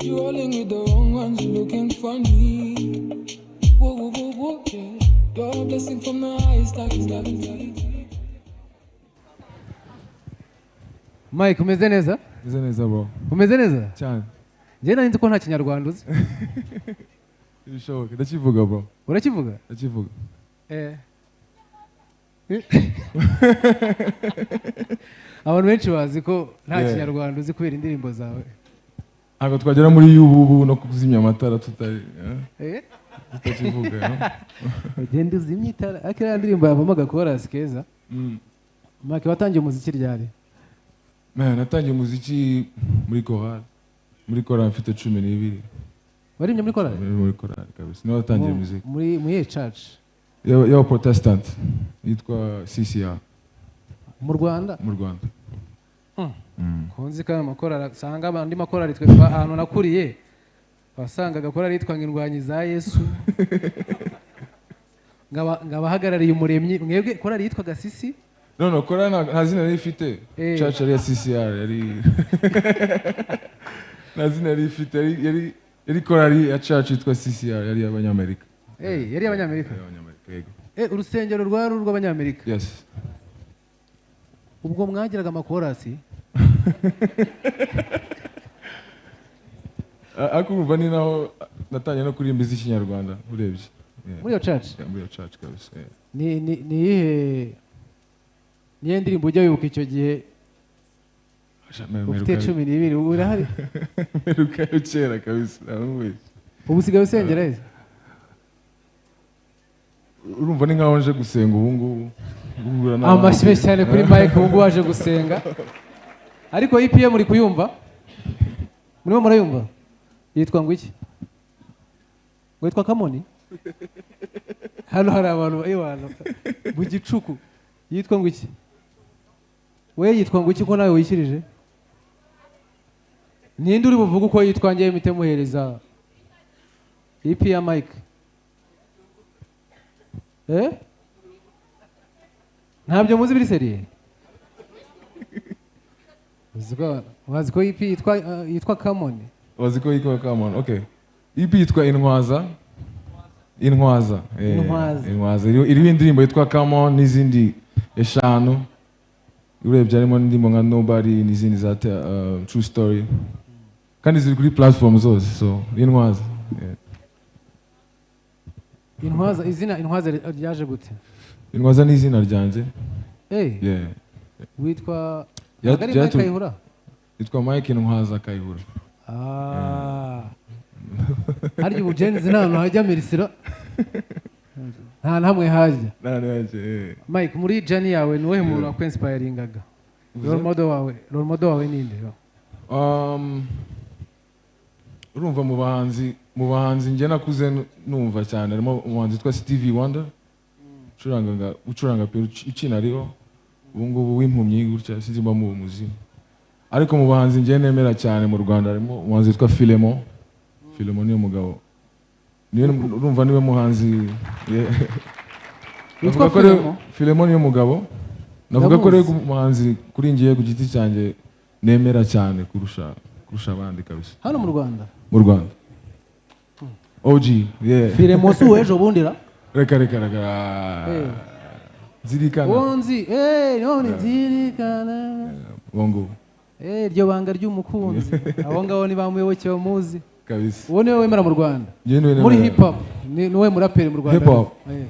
You rolling with the wrong ones, you looking funny. Whoa, whoa, whoa, whoa, yeah. Your blessing from the highest, like it's loving. Mike, umeze neza? Meze neza, bro. Umeze neza? Cyane. Njye nari nzi ko nta Kinyarwanda uzi. Ibishoboka, ndakivuga, bro. Urakivuga? Ndakivuga. Eh. Abantu benshi bazi ko nta Kinyarwanda uzi kubera indirimbo zawe. Ntabwo twagera muri y'ububu no kuzimya amatara tutari Eh? tutakivuga, eh? Ugenda uzimya itara, ariko iriya ndirimbo yavamo agakorasi keza. Mike, watangiye umuziki ryari? Man, natangiye umuziki muri chorale. Muri chorale mfite 12. Waririmbye muri korali? Muri chorale kabisa. Niho natangiye muziki. Muri iyihe church? Y'aba Protestant yitwa CCR. Mu Rwanda? Mu Rwanda. Kunzi ko ayo makorali usanga andi makorali twe ahantu nakuriye wasangaga korali yitwa ngo Indwanyi za Yesu, ngo abahagarariye umuremyi. Mwebwe korali yitwaga Sisi? No, chorale nta zina yari ifite. Church yari ya CCR, yari nta zina yari ifite, yari korali ya church yitwa CCR, yari iy'Abanyamerika. Yari iy'Abanyamerika? Yari iy'Abanyamerika, yego. Urusengero rwari urw'Abanyamerika? Yes. Ubwo mwagiraga amakorasi? Ariko urumva ni naho natangiye no kuririmba iz'ikinyarwanda urebye. Yeah. Muri iyo church? Yeah, muri iyo church kabisa. Yeah. Ni iyihe ndirimbo ujya wibuka icyo gihe ufite 12? Ubu urahari? Mperukayo kera kabisa, ntamubeshye. Ubu usigaye usengera he? Urumva ni nkaho nje gusenga ubu ngubu. Guhura n'abandi. Amashyi menshi cyane kuri Mike, ubu ngubu waje gusenga. Ariko EPM uri kuyumva? Murimo murayumva? Yitwa ngo iki? Ngo yitwa Kamoni? Hano hari abantu ewana mu gicuku. Yitwa ngo iki? We yitwa ngo iki ko nawe wishyirije? Ninde uri buvuge uko yitwa ngewe mpite muhereza EP ya Mike? Eh? Ntabyo muzi biri sérieux? Bazi ko EP yitwa Kamoni. Bazi ko yitwa Kamoni. Okay. EP yitwa Intwaza. Intwaza. Intwaza. Intwaza. Iriho indirimbo yitwa Come On n'izindi eshanu. Urebye harimo n'indirimbo nka Nobody n'izindi za True Story. Kandi ziri kuri platform zose, so Intwaza. Yeah. Intwaza, izina Intwaza ryaje gute? Intwaza ni izina ryanjye. Yeah. Witwa ntabwo ari Mike Kayihura? Yitwa Mike Intwaza Kayihura. Ah. Harya ubu Gen-Z nta hantu hajya mirisiro? Nta na hamwe hajya. Nta hantu hajya. Mike, muri journey yawe ni uwuhe muntu wakwinspiringaga? Uvuze? Role model wawe ninde? Urumva mu bahanzi njye nakuze numva cyane harimo umuhanzi witwa Stevie Wonder ucuranga pe ukina, ariho ubu ngubu, w'impumyi gutya, sinzi mba mu muzima. Ariko mu bahanzi njye nemera cyane mu Rwanda harimo umuhanzi witwa Philemon. Philemon niyo mugabo, niwe, urumva niwe muhanzi, yeah. Witwa Navuga ko ari- Philemon? Philemon niyo mugabo navuga ko ari Ndamuzi. umuhanzi kuri ngiye ku giti cyanjye nemera cyane kurusha abandi kabisa. Hano mu Rwanda? Mu Rwanda, OG, yeah. Philemon si uw'ejo bundi ra? Reka, reka, reka. Zirikana. Uwo nzi, none nzirikana. Uwo nguwo. Iryo banga ry'umukunzi. Abo ngabo ni ba Muyoboke bamuzi. Kabisa. Uwo niwe wemera mu Rwanda? Njye niwe Muri nemera. hip hop ni niwe muraperi mu Rwanda? Hip hop. Eh.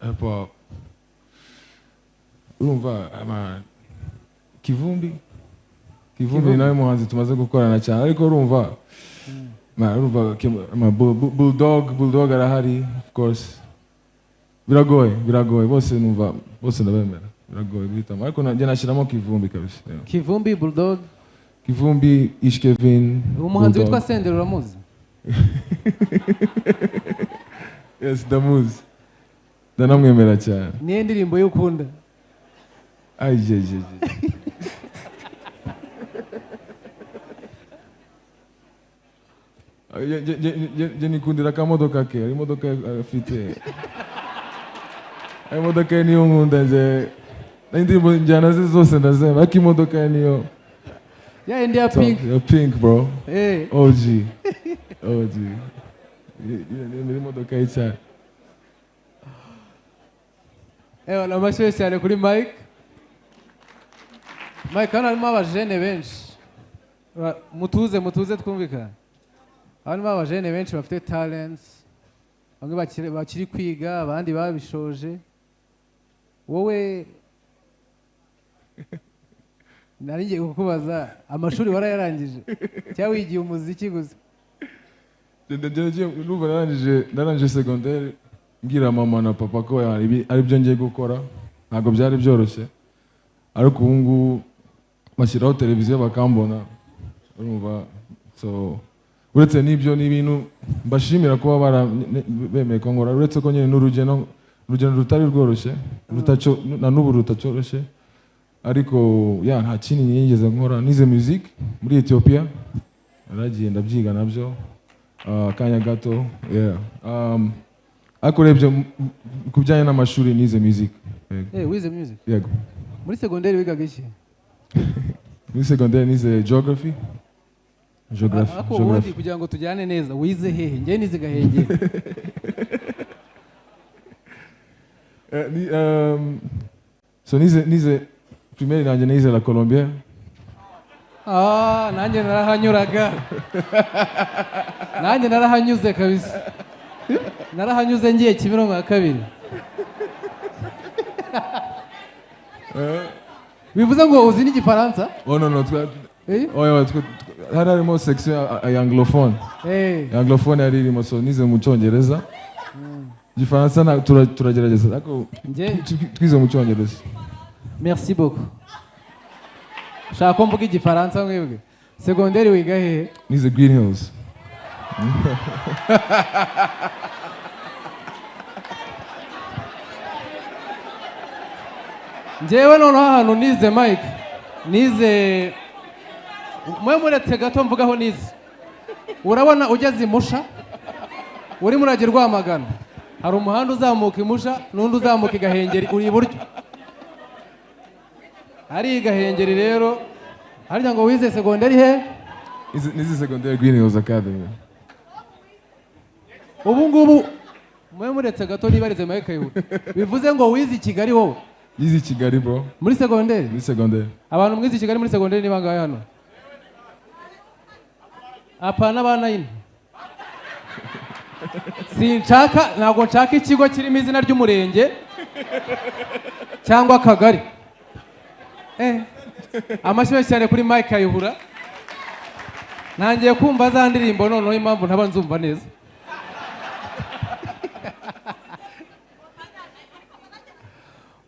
Hip hop, urumva ama Kivumbi. Kivumbi ni nawe muhanzi tumaze gukorana cyane, ariko urumva urumva ama Bulldog arahari, of course. Biragoye, biragoye, bose numva, bose ndabemera, biragoye guhitamo, ariko njye nashyiramo Kivumbi kabisa, yeah. Kivumbi, Bulldog. Kivumbi, Ish Kevin. Umuhanzi Bulldog. witwa Senderi uramuzi? Yes, ndamuzi, ndanamwemera cyane. Niyo ndirimbo ye ukunda? Ajejeje. Njye nikundira akamodoka ke, hari imodoka afite, hari imodoka ye niyo nkunda njye. N'indirimbo, injyana ze zose ndazemera, ariko imodoka ye niyo. Ya indi ya pink. Ya pink, bro. OG, OG. Ni imodoka y'icyatsi. Ewa, ni amashyi cyane kuri Mike. Mike, hano harimo abajene benshi. Mutuze, mutuze, twumvikane. Harimo abajene benshi bafite talents, bamwe bakiri kwiga, abandi babishoje. Wowe nari ngiye kukubaza, amashuri warayarangije cyangwa wigiye umuziki gusa? Ndumva narangije secondaire, mbwira mama na papa ko ibi ari byo ngiye gukora. Ntabwo byari byoroshye, ariko ubu ngubu bashyiraho televiziyo bakambona, urumva. So uretse n'ibyo, ni ibintu mbashimira kuba bemeye ko nkora, uretse ko nyine n'urugendo, urugendo rutari rworoshye, na n'ubu rutacyoroshye. Ariko ya, nta kindi nigeze nkora. Nize music muri Ethiopia, naragiye ndabyiga nabyo akanya gato, yeah. Ariko urebye ku bijyanye n'amashuri, nize music. Yego. Wize music? Yego. Muri segonderi wigaga iki? Muri secondaire nize geography, geography. Ariko ubundi Geography. kugira ngo tujyane neza, wize hehe? Njyewe nize Gahengeri. So nize primaire yanjye nize La Colombière. Ah, nanjye narahanyuraga, nanjye narahanyuze kabisa, narahanyuze ngiye Kimironko ya kabiri. Bivuze ngo uzi n'igifaransa? Oh no, Eh? oh, yeah, hari harimo section ya anglophone. Anglophone yari irimo, so nize mu Cyongereza. Igifaransa turagerageza, ariko Njye twize mu Cyongereza. Merci beaucoup. Shaka ko mvuga igifaransa mwebwe. Segonderi wiga hehe? Nize Green Hills. Njyewe noneho ahantu nize, Mike, nize, mwe muretse gato mvugaho nize. Urabona ugeze imusha urimo urajya Rwamagana, hari umuhanda uzamuka imusha n'undi uzamuka i Gahengeri, uri iburyo hari i Gahengeri. Rero harya ngo wize segonderi he? Nize secondaire Green Hills Academy. Ubu ngubu mwe muretse gato nibarize Mike Kayihura, bivuze ngo wize i Kigali wowe? Nize i Kigali, bro. Muri segonderi? Muri secondaire. Abantu mwize i Kigali muri segonderi ni bangahe hano? Apana ba nine. Sinshaka, ntabwo nshaka ikigo kirimo izina ry'umurenge cyangwa akagari. Amashyi menshi cyane kuri Mike Kayihura. Ntangiye kumva za ndirimbo noneho, impamvu ntaba nzumva neza.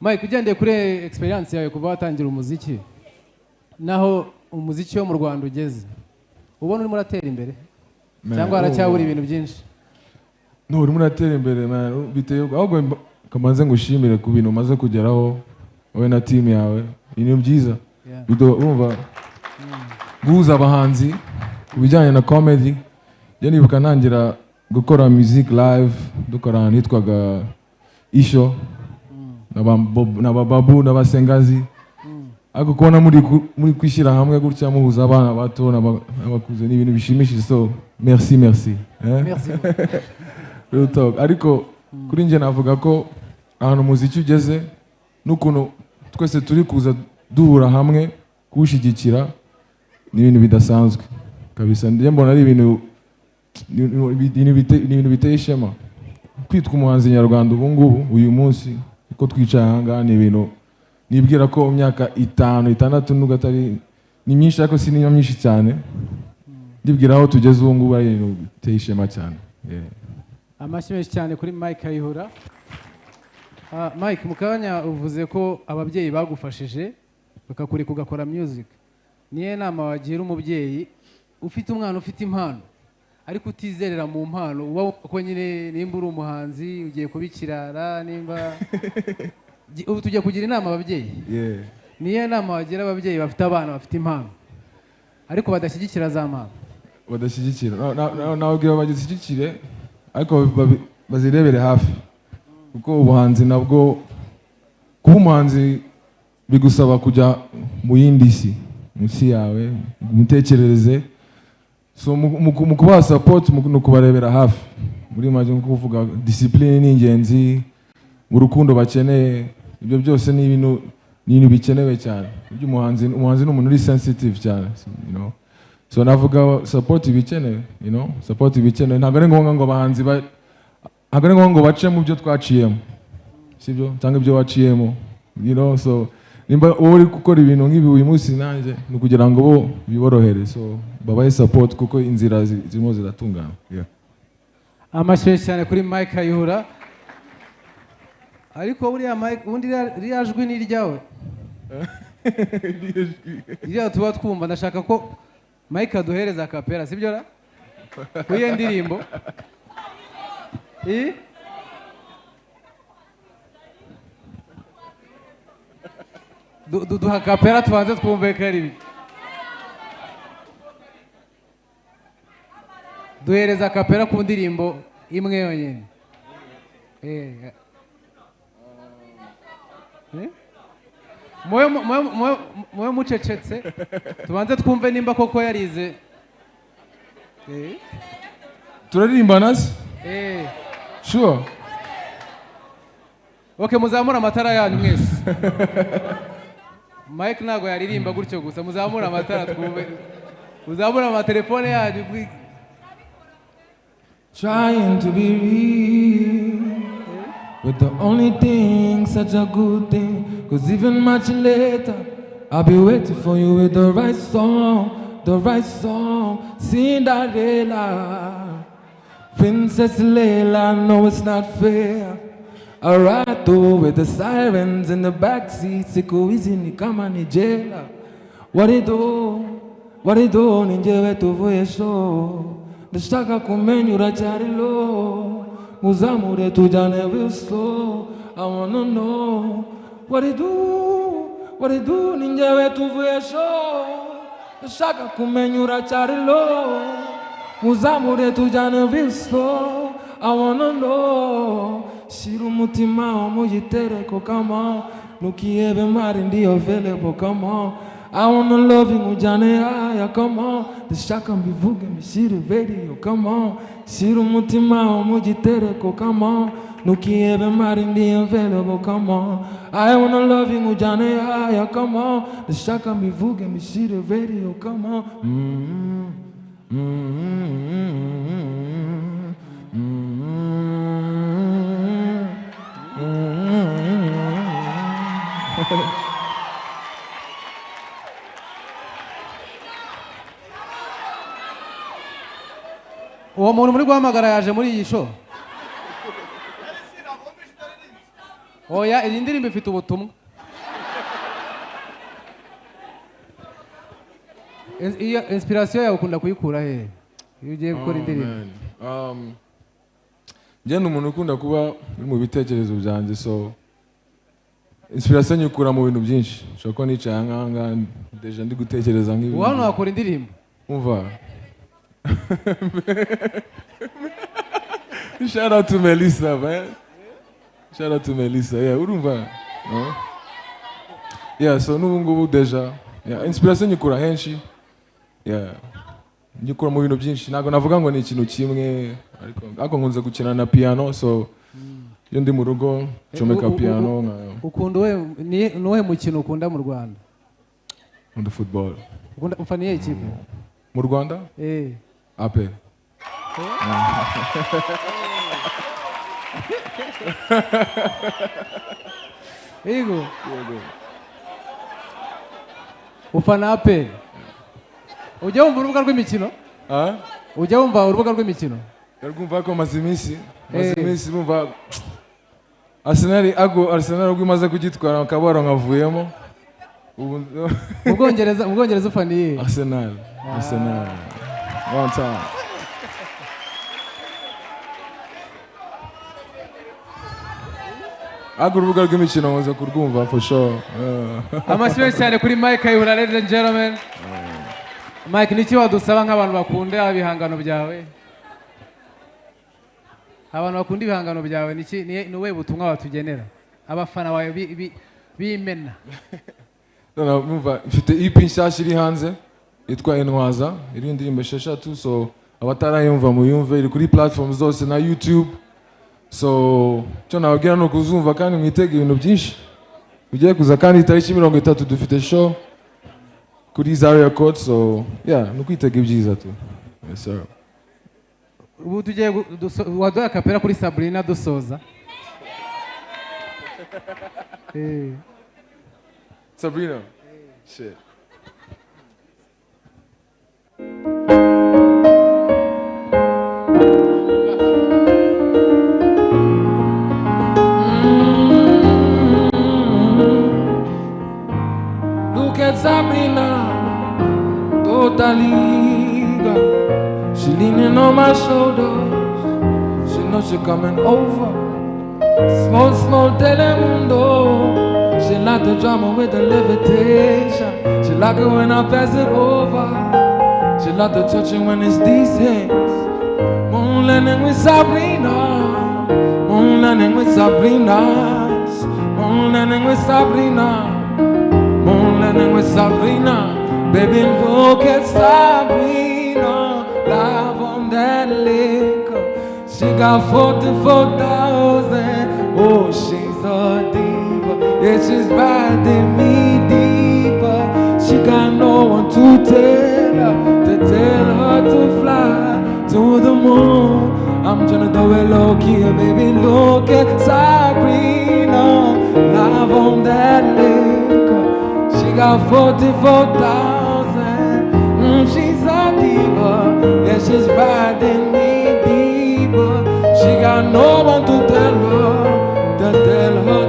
Mike, ugendeye kuri experience yawe kuva watangira umuziki, naho umuziki wo mu Rwanda ugeze, ubona urimo uratera imbere Man, cyangwa haracyabura oh. ibintu byinshi? No, urimo uratera imbere, man, biteye ubwoba. Ahubwo kamanze ngushimire ku bintu umaze kugeraho, wowe na team yawe, ibintu byiza. Urumva, guhuza abahanzi ku bijyanye na comedy. Njye nibuka ntangira gukora music live, dukora ahantu hitwaga Isho na ba Babu na ba Sengazi. Ariko kubona muri kwishyira hamwe gutya, muhuza abana bato n'abakuze, ni ibintu bishimishije. So merci, merci, eh? Merci. Real talk. Ariko kuri njye navuga ko ahantu umuziki ugeze n'ukuntu twese turi kuza duhura hamwe kuwushyigikira, ni ibintu bidasanzwe kabisa. Njye mbona ari ibintu ni ibintu biteye ishema kwitwa umuhanzi nyarwanda ubu ngubu, uyu munsi uko twicaye aha ngaha. Ni ibintu nibwira ko mu myaka 5, 6, nubwo atari ni myinshi, ariko si niyo myinshi cyane, ndibwira aho tugeze ubu ngubu ari ibintu biteye ishema cyane. Yeah. Amashyi menshi cyane kuri Mike Kayihura. Mike, mu kanya uvuze ko ababyeyi bagufashije bakakureka ugakora music. Niyo nama wagira umubyeyi ufite umwana ufite impano ariko utizerera mu mpano, uba wumva ko nyine nimba uri umuhanzi ugiye kuba ikirara, nimba ubu tugiye kugira inama ababyeyi? Yeah. Niyo nama wagira ababyeyi bafite abana bafite impano ariko badashyigikira za mpano? Badashyigikira, nababwira bagizishyigikire, ariko bazirebere hafi, kuko ubuhanzi nabwo, kuba umuhanzi bigusaba kujya mu yindi si. munsi yawe mu mitekerereze. So mu kubaha support, ni ukubarebera hafi. Muri make, nko kuvuga, discipline ni ingenzi, urukundo bakeneye, ibyo byose ni ibintu bikenewe cyane. Ibyo umuhanzi ni umuntu uri sensitive cyane. So navuga support ibikenewe, support ibikenewe. Ntabwo ari ngombwa ngo bace mu byo twaciyemo, sibyo, cyangwa ibyo waciyemo. So nimba wowe uri gukora ibintu nk'ibi uyu munsi, nanjye ni ukugira ngo bo biborohere. So babahe support kuko inzira zirimo ziratungana, yeah. Amashyi cyane kuri Mike Kayihura. Ariko buriya Mike, ubundi ririya jwi ni iryawe, ririya tuba twumva. Ndashaka ko Mike aduhereza acapella, sibyo ra, kuri iyo ndirimbo. I? Duha acapella tubanze twumve ko ari ibyo. Duhereza acapella ku ndirimbo imwe yonyine. Eh? Mube mucecetse, tubanze twumve nimba koko yarize. Turaririmbana se? Eh. Sure. Okay, muzamure amatara yanyu mwese. Mike ntabwo yaririmba gutyo gusa. Muzamure amatara twumve, muzamure amatelefone yanyu. Trying to be real, but the only thing such a good thing. 'Cause even much later, I'll be waiting for you with the right song, the right song. Cinderella, Princess Leila, no, it's not fair. I ride through with the sirens in the backseat, siku hizi ni kama ni jela. What it do? What it do? Ni njyewe tuvuye show. Ndashaka kumenya uracyari low. Muzamure tujyane real slow. I wanna know what it do? What it do? Ni njyewe tuvuye show. Ndashaka kumenya uracyari low. Muzamure tujyane real slow. I wanna know. Shira umutima wo mu gitereko, come on. Ntukihebe mari, ndi available, come on. I wanna love you, nkujyane haya, come on. Ndashaka mbivuge mbishyire radio, come on. Shira umutima wo mu gitereko, come on. Ntukihebe mari, ndi available, come on. I wanna love you, nkujyane haya, come on. Ndashaka mbivuge mbishyire radio, come on. Uwo muntu muri guhamagara yaje muri iyi show? Oya, iyi ndirimbo ifite ubutumwa. Iyo inspiration yawe ukunda kuyikura he iyo ugiye gukora indirimbo? Njye ni umuntu ukunda kuba uri mu bitekerezo byanjye, so inspiration nyikura mu bintu byinshi. Nshobora kuba nicaye aha ngaha déjà ndi gutekereza nk'ibintu. Ubu hano wakora indirimbo? Umva, shout out to Melissa, man. Shout out to Melissa. Yeah, urumva, no? Yeah, so n'ubu ngubu déjà, yeah, inspiration nyikura henshi. Yeah, nyikura mu bintu byinshi. Ntabwo navuga ngo ni ikintu kimwe, ariko nkunze gukina na piano, so iyo ndi mu rugo ncomeka piano nka Ukunda uwe ni uwuhe mukino ukunda mu Rwanda? Nkunda football. Ukunda, ufana iyihe kipe? Mu Rwanda? Eh. APR. Yego, ufana APR. Ujya wumva urubuga rw'imikino? Ah? Ujya wumva urubuga rw'imikino? Ndarwumva ko maze iminsi bumva Arsenal, ago Arsenal ubwo imaze kugitwara akabaro nkavuyemo ubu. Mu Bwongereza ufana iyihe? Arsenal, Arsenal, one time. Ago urubuga rw'imikino nkunze kurwumva for sure. Yeah. Amashyi menshi cyane kuri Mike Kayihura. Ladies and gentlemen, Mike, niki wadusaba nk'abantu bakunda ibihangano byawe? Abantu bakunda ibihangano byawe, niki ni ubuhe butumwa watugenera abafana bawe b'imena? Noneho numva mfite EP nshyashya iri hanze yitwa Intwaza, iriho indirimbo 6, so abatarayumva muyumve, iri kuri platform zose na YouTube. So icyo nababwira ni ukuzumva kandi mwitege ibintu byinshi bigiye kuza, kandi tariki 30 dufite show kuri Zaria Court, so yeah, ni ukwitega ibyiza tu. Yes sir. Ubu tugiye waduha acapella kuri Sabrina dusoza. Sabrina, shit. Look at Sabrina, totally gone. She leaning on my shoulders. She knows she coming over. Small, small Telemundo. She like the drama with the levitation. She like it when I pass it over. She like the touching when it's these hands. Moon landing with Sabrina. Moon landing with Sabrina. Moon landing with Sabrina. Moon landing with Sabrina. Baby, look at Sabrina. Live on that liquor. She got 44,000. Oh, she's a diva. Yeah, she's riding me deeper. She got no one to tell her to fly to the moon. I'm tryna do it low key, baby. Look at Sabrina. Live on that liquor. She got 44,000. She's a diva. Yeah, she's riding me deeper. She got no one to tell her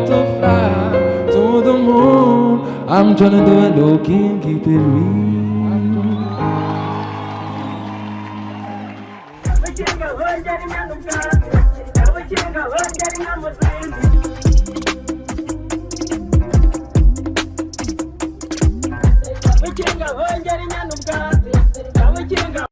to fly to the moon. I'm tryna do it low key and keep it real. Abakinga bongera impanuka, abakinga bongera inkamuzinzi. Abakinga bongera inyana ubwatsi, abakinga.